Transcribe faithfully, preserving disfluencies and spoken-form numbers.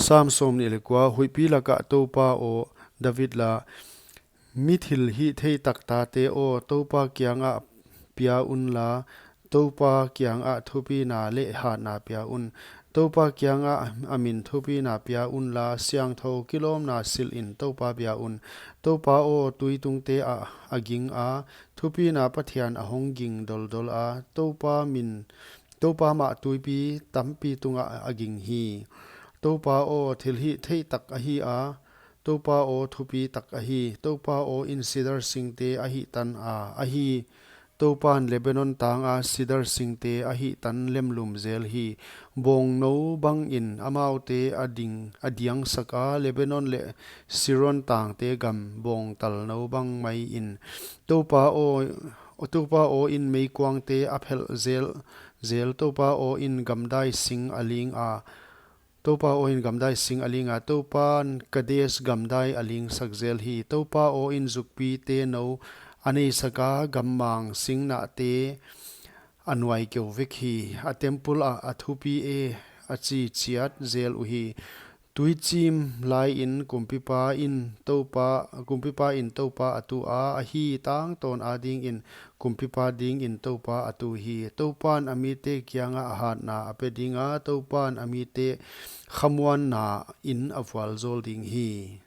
Sam sawmnih leh kua. Huihpi lakah Toupa aw, David la, mi thilhihtheihtak tate aw, Toupa kiangah pia unla, Toupa kiangah thupina leh hatna pia un. Toupa kiangah a min thupina pia unla, siangthou kilawmna silhin Toupa bia un. Toupa aw, tuitungte ah a ging a, thupina Pathian a hong ging doldol a, Toupa min, Toupa mah tuipi tampi tungah a ging hi. Toupa aw, thilhihtheihtak ahi a, Toupa aw, thupitak ahi. Toupa aw in sidar singte a hihtan a, ahi. Toupan Lebanon tanga sidar singte a hihtan lemlum zel hi. Bawngnou bangin amaute a ding, a diangsak a, Lebanon leh Siron tangte gam bawngtalnou bang maiin. Toupa aw, Toupa aw in meikuangte a phelh zel, zel, Toupa aw in gamdai sing a ling a, Toupa aw in gamdai sing a ling a, Toupan Kades gamdai a lingsak zel hi. Toupa aw in zukpite nou a neisak a, gammang singnahte a nuai keu vek hi. A temple ah a thupi e, a chi chiat zel uhi. Tuichim laiin kumpipa in Toupa, kumpipa in Toupa a tu a, ahi, tangtawn adingin kumpipa dingin Toupa a tu hi. Toupan a mite kiangah a hatna a pe dinga, Toupan a mite khamuanna in a vualzawl ding hi.